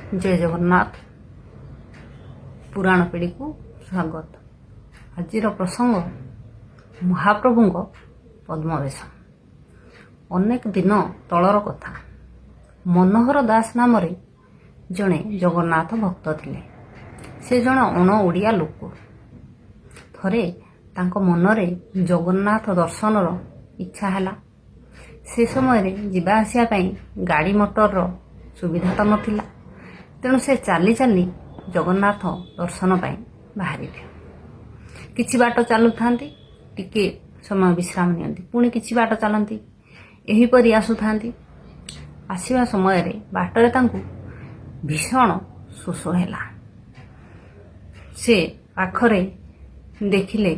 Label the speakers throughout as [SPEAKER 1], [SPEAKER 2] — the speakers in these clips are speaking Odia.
[SPEAKER 1] ଜୟ ଜଗନ୍ନାଥ। ପୁରାଣ ପିଢ଼ିକୁ ସ୍ୱାଗତ। ଆଜିର ପ୍ରସଙ୍ଗ ମହାପ୍ରଭୁଙ୍କ ପଦ୍ମବେଶ। ଅନେକ ଦିନ ତଳର କଥା। ମନୋହର ଦାସ ନାମରେ ଜଣେ ଜଗନ୍ନାଥ ଭକ୍ତ ଥିଲେ। ସେ ଜଣେ ଅଣ ଓଡ଼ିଆ ଲୋକ। ଥରେ ତାଙ୍କ ମନରେ ଜଗନ୍ନାଥ ଦର୍ଶନର ଇଚ୍ଛା ହେଲା। ସେ ସମୟରେ ଯିବା ଆସିବା ପାଇଁ ଗାଡ଼ି ମଟରର ସୁବିଧା ତ ନଥିଲା। ତେଣୁ ସେ ଚାଲି ଚାଲି ଜଗନ୍ନାଥ ଦର୍ଶନ ପାଇଁ ବାହାରିଲେ। କିଛି ବାଟ ଚାଲୁଥାନ୍ତି, ଟିକେ ସମୟ ବିଶ୍ରାମ ନିଅନ୍ତି, ପୁଣି କିଛି ବାଟ ଚାଲନ୍ତି, ଏହିପରି ଆସୁଥାନ୍ତି। ଆସିବା ସମୟରେ ବାଟରେ ତାଙ୍କୁ ଭୀଷଣ ଶୋଷ ହେଲା। ସେ ପାଖରେ ଦେଖିଲେ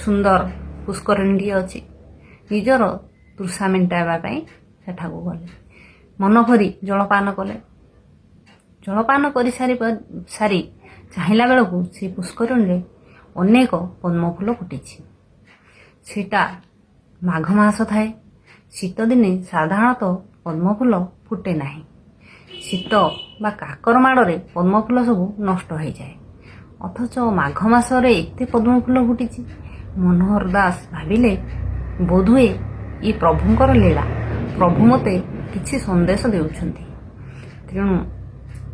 [SPEAKER 1] ସୁନ୍ଦର ପୁଷ୍କରିଣୀଟିଏ ଅଛି। ନିଜର ତୃଷା ମେଣ୍ଟାଇବା ପାଇଁ ସେଠାକୁ ଗଲେ। ମନ ଭରି ଜଳପାନ କଲେ। ଜଳପାନ କରିସାରି ସାରି ଚାହିଁଲା ବେଳକୁ ସେ ପୁଷ୍କରିଣୀରେ ଅନେକ ପଦ୍ମଫୁଲ ଫୁଟିଛି। ସେଇଟା ମାଘ ମାସ ଥାଏ। ଶୀତଦିନେ ସାଧାରଣତଃ ପଦ୍ମଫୁଲ ଫୁଟେ ନାହିଁ। ଶୀତ ବା କାକର ମାଡ଼ରେ ପଦ୍ମଫୁଲ ସବୁ ନଷ୍ଟ ହୋଇଯାଏ। ଅଥଚ ମାଘ ମାସରେ ଏତେ ପଦ୍ମଫୁଲ ଫୁଟିଛି। ମନୋହର ଦାସ ଭାବିଲେ, ବୋଧହୁଏ ଇଏ ପ୍ରଭୁଙ୍କର ଲୀଳା। ପ୍ରଭୁ ମୋତେ କିଛି ସନ୍ଦେଶ ଦେଉଛନ୍ତି। ତେଣୁ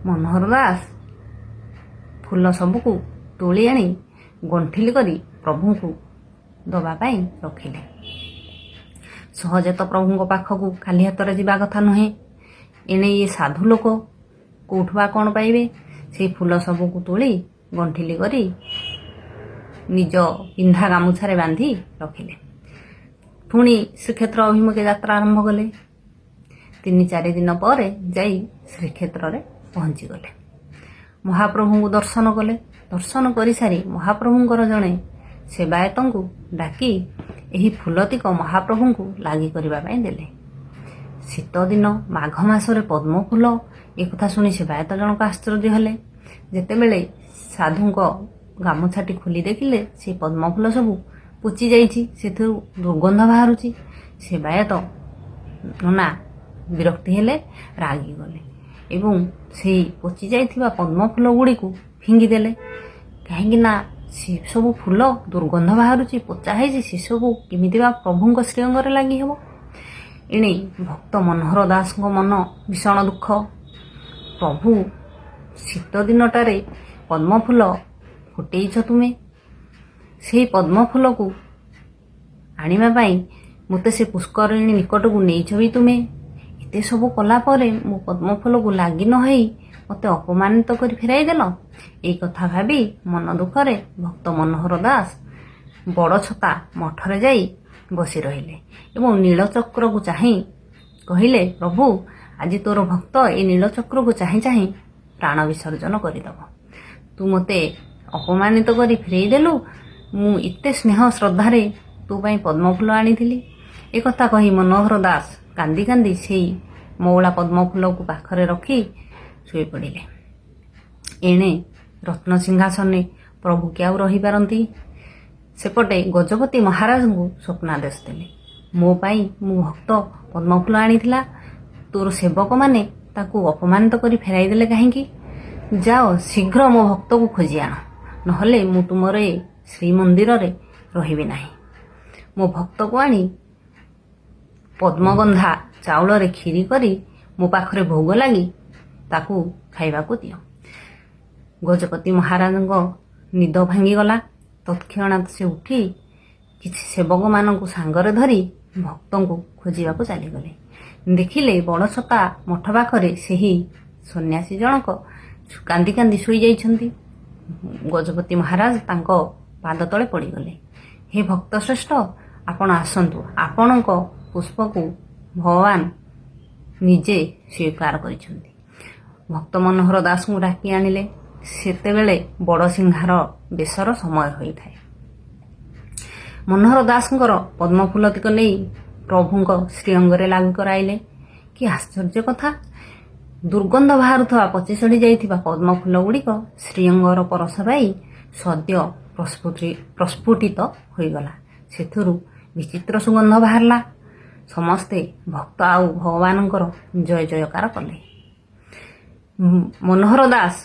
[SPEAKER 1] ମନୋହର ଦାସ ଫୁଲ ସବୁକୁ ତୋଳି ଆଣି ଗଣ୍ଠିଲି କରି ପ୍ରଭୁଙ୍କୁ ଦେବା ପାଇଁ ରଖିଲେ। ସହଜେ ତ ପ୍ରଭୁଙ୍କ ପାଖକୁ ଖାଲି ହାତରେ ଯିବା କଥା ନୁହେଁ। ଏଣେ ଇଏ ସାଧୁ ଲୋକ, କୋଉଠୁ ବା କ'ଣ ପାଇବେ? ସେଇ ଫୁଲ ସବୁକୁ ତୋଳି ଗଣ୍ଠିଲି କରି ନିଜ ପିନ୍ଧା ଗାମୁଛାରେ ବାନ୍ଧି ରଖିଲେ। ପୁଣି ଶ୍ରୀକ୍ଷେତ୍ର ଅଭିମୁଖେ ଯାତ୍ରା ଆରମ୍ଭ କଲେ। 3-4 ଦିନ ପରେ ଯାଇ ଶ୍ରୀକ୍ଷେତ୍ରରେ ପହଞ୍ଚିଗଲେ। ମହାପ୍ରଭୁଙ୍କୁ ଦର୍ଶନ କଲେ। ଦର୍ଶନ କରିସାରି ମହାପ୍ରଭୁଙ୍କର ଜଣେ ସେବାୟତଙ୍କୁ ଡାକି ଏହି ଫୁଲତିକ ମହାପ୍ରଭୁଙ୍କୁ ଲାଗି କରିବା ପାଇଁ ଦେଲେ। ଶୀତ ଦିନ ମାଘ ମାସରେ ପଦ୍ମ ଫୁଲ, ଏକଥା ଶୁଣି ସେବାୟତ ଜଣକ ଆଶ୍ଚର୍ଯ୍ୟ ହେଲେ। ଯେତେବେଳେ ସାଧୁଙ୍କ ଗାମୁଛାଟି ଖୋଲି ଦେଖିଲେ, ସେ ପଦ୍ମ ଫୁଲ ସବୁ ପଚି ଯାଇଛି, ସେଥିରୁ ଦୁର୍ଗନ୍ଧ ବାହାରୁଛି। ସେବାୟତ ନନା ବିରକ୍ତି ହେଲେ, ରାଗିଗଲେ ଏବଂ ସେଇ ପଚି ଯାଇଥିବା ପଦ୍ମ ଫୁଲ ଗୁଡ଼ିକୁ ଫିଙ୍ଗିଦେଲେ। କାହିଁକି ନା ସେ ସବୁ ଫୁଲ ଦୁର୍ଗନ୍ଧ ବାହାରୁଛି, ପଚା ହେଇଛି, ସେସବୁ କେମିତି ବା ପ୍ରଭୁଙ୍କ ଶ୍ରୀଅଙ୍ଗରେ ଲାଗି ହେବ? ଏଣେ ଭକ୍ତ ମନୋହର ଦାସଙ୍କ ମନ ଭୀଷଣ ଦୁଃଖ। ପ୍ରଭୁ, ଶୀତ ଦିନଟାରେ ପଦ୍ମଫୁଲ ଫୁଟେଇଛ ତୁମେ, ସେଇ ପଦ୍ମଫୁଲକୁ ଆଣିବା ପାଇଁ ମୋତେ ସେ ପୁଷ୍କରିଣୀ ନିକଟକୁ ନେଇଛ ବି ତୁମେ। ଏତେ ସବୁ କଲା ପରେ ମୋ ପଦ୍ମଫୁଲକୁ ଲାଗି ନ ହେଇ ମୋତେ ଅପମାନିତ କରି ଫେରାଇ ଦେଲ। ଏଇ କଥା ଭାବି ମନ ଦୁଃଖରେ ଭକ୍ତ ମନୋହର ଦାସ ବଡ଼ ଛତା ମଠରେ ଯାଇ ବସି ରହିଲେ ଏବଂ ନୀଳଚକ୍ରକୁ ଚାହିଁ କହିଲେ, ପ୍ରଭୁ, ଆଜି ତୋର ଭକ୍ତ ଏଇ ନୀଳଚକ୍ରକୁ ଚାହିଁ ଚାହିଁ ପ୍ରାଣ ବିସର୍ଜନ କରିଦେବ। ତୁ ମୋତେ ଅପମାନିତ କରି ଫେରେଇ ଦେଲୁ। ମୁଁ ଏତେ ସ୍ନେହ ଶ୍ରଦ୍ଧାରେ ତୋ ପାଇଁ ପଦ୍ମଫୁଲ ଆଣିଥିଲି। ଏକଥା କହି ମନୋହର ଦାସ କାନ୍ଦି କାନ୍ଦି ସେଇ ମଉଳା ପଦ୍ମଫୁଲକୁ ପାଖରେ ରଖି ଶୋଇପଡ଼ିଲେ। ଏଣେ ରତ୍ନ ସିଂହାସନରେ ପ୍ରଭୁ କି ଆଉ ରହିପାରନ୍ତି? ସେପଟେ ଗଜପତି ମହାରାଜଙ୍କୁ ସ୍ୱପ୍ନାଦେଶ ଦେଲେ, ମୋ ପାଇଁ ମୋ ଭକ୍ତ ପଦ୍ମଫୁଲ ଆଣିଥିଲା, ତୋର ସେବକମାନେ ତାକୁ ଅପମାନିତ କରି ଫେରାଇ ଦେଲେ କାହିଁକି? ଯାଅ, ଶୀଘ୍ର ମୋ ଭକ୍ତକୁ ଖୋଜି ଆଣ, ନହେଲେ ମୁଁ ତୁମର ଏ ଶ୍ରୀମନ୍ଦିରରେ ରହିବି ନାହିଁ। ମୋ ଭକ୍ତକୁ ଆଣି ପଦ୍ମଗନ୍ଧା ଚାଉଳରେ କ୍ଷୀରି କରି ମୋ ପାଖରେ ଭୋଗ ଲାଗି ତାକୁ ଖାଇବାକୁ ଦିଅ। ଗଜପତି ମହାରାଜଙ୍କ ନିଦ ଭାଙ୍ଗିଗଲା। ତତ୍କ୍ଷଣାତ୍ ସେ ଉଠି କିଛି ସେବକମାନଙ୍କୁ ସାଙ୍ଗରେ ଧରି ଭକ୍ତଙ୍କୁ ଖୋଜିବାକୁ ଚାଲିଗଲେ। ଦେଖିଲେ, ବଡ଼ଛତା ମଠ ପାଖରେ ସେହି ସନ୍ନ୍ୟାସୀ ଜଣକ କାନ୍ଦି କାନ୍ଦି ଶୋଇଯାଇଛନ୍ତି। ଗଜପତି ମହାରାଜ ତାଙ୍କ ପାଦ ତଳେ ପଡ଼ିଗଲେ। ହେ ଭକ୍ତ ଶ୍ରେଷ୍ଠ, ଆପଣ ଆସନ୍ତୁ। ଆପଣଙ୍କ ପୁଷ୍ପକୁ ଭଗବାନ ନିଜେ ସ୍ୱୀକାର କରିଛନ୍ତି। ଭକ୍ତ ମନୋହର ଦାସଙ୍କୁ ଡାକି ଆଣିଲେ। ସେତେବେଳେ ବଡ଼ ସିଂହାର ବେଶର ସମୟ ହୋଇଥାଏ। ମନୋହର ଦାସଙ୍କର ପଦ୍ମଫୁଲତିକ ନେଇ ପ୍ରଭୁଙ୍କ ଶ୍ରୀଅଙ୍ଗରେ ଲାଗୁ କରାଇଲେ। କି ଆଶ୍ଚର୍ଯ୍ୟ କଥା! ଦୁର୍ଗନ୍ଧ ବାହାରୁଥିବା ପଚିସଢ଼ି ଯାଇଥିବା ପଦ୍ମଫୁଲ ଗୁଡ଼ିକ ଶ୍ରୀଅଙ୍ଗର ପରଶ ପାଇ ସଦ୍ୟ ପ୍ରସ୍ଫୁଟିତ ହୋଇଗଲା। ସେଥିରୁ ବିଚିତ୍ର ସୁଗନ୍ଧ ବାହାରିଲା। ସମସ୍ତେ ଭକ୍ତ ଆଉ ଭଗବାନଙ୍କର ଜୟ ଜୟକାର କଲେ। ମନୋହର ଦାସ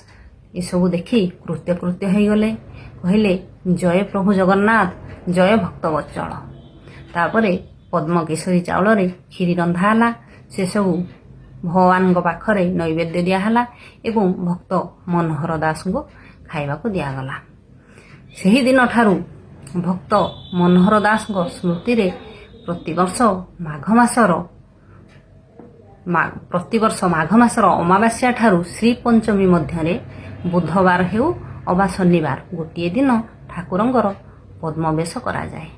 [SPEAKER 1] ଏସବୁ ଦେଖି କୃତ୍ୟ କୃତ୍ୟ ହେଇଗଲେ। କହିଲେ, ଜୟ ପ୍ରଭୁ ଜଗନ୍ନାଥ, ଜୟ ଭକ୍ତବତ୍ସଳ। ତାପରେ ପଦ୍ମକେଶରୀ ଚାଉଳରେ କ୍ଷୀରି ରନ୍ଧା ହେଲା। ସେସବୁ ଭଗବାନଙ୍କ ପାଖରେ ନୈବେଦ୍ୟ ଦିଆହେଲା ଏବଂ ଭକ୍ତ ମନୋହର ଦାସଙ୍କୁ ଖାଇବାକୁ ଦିଆଗଲା। ସେହିଦିନଠାରୁ ଭକ୍ତ ମନୋହର ଦାସଙ୍କ ସ୍ମୃତିରେ ପ୍ରତିବର୍ଷ ମାଘ ମାସର ଅମାବାସ୍ୟା ଠାରୁ ଶ୍ରୀ ପଞ୍ଚମୀ ମଧ୍ୟରେ ବୁଧବାର ହେଉ ଅବା ଶନିବାର, ଗୋଟିଏ ଦିନ ଠାକୁରଙ୍କର ପଦ୍ମବେଶ କରାଯାଏ।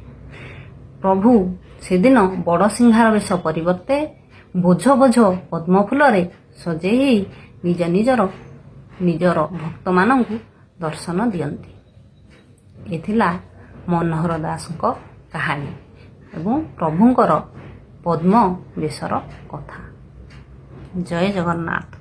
[SPEAKER 1] ପ୍ରଭୁ ସେଦିନ ବଡ଼ ସିଂହାର ବେଶ ପରିବର୍ତ୍ତେ ବୋଝ ବୋଝ ପଦ୍ମ ଫୁଲରେ ସଜେଇ ହେଇ ନିଜ ନିଜର ଭକ୍ତମାନଙ୍କୁ ଦର୍ଶନ ଦିଅନ୍ତି। ଏ ଥିଲା ମନୋହର ଦାସଙ୍କ କାହାଣୀ ଏବଂ ପ୍ରଭୁଙ୍କର ପଦ୍ମ ବେଶର କଥା। ଜୟ ଜଗନ୍ନାଥ।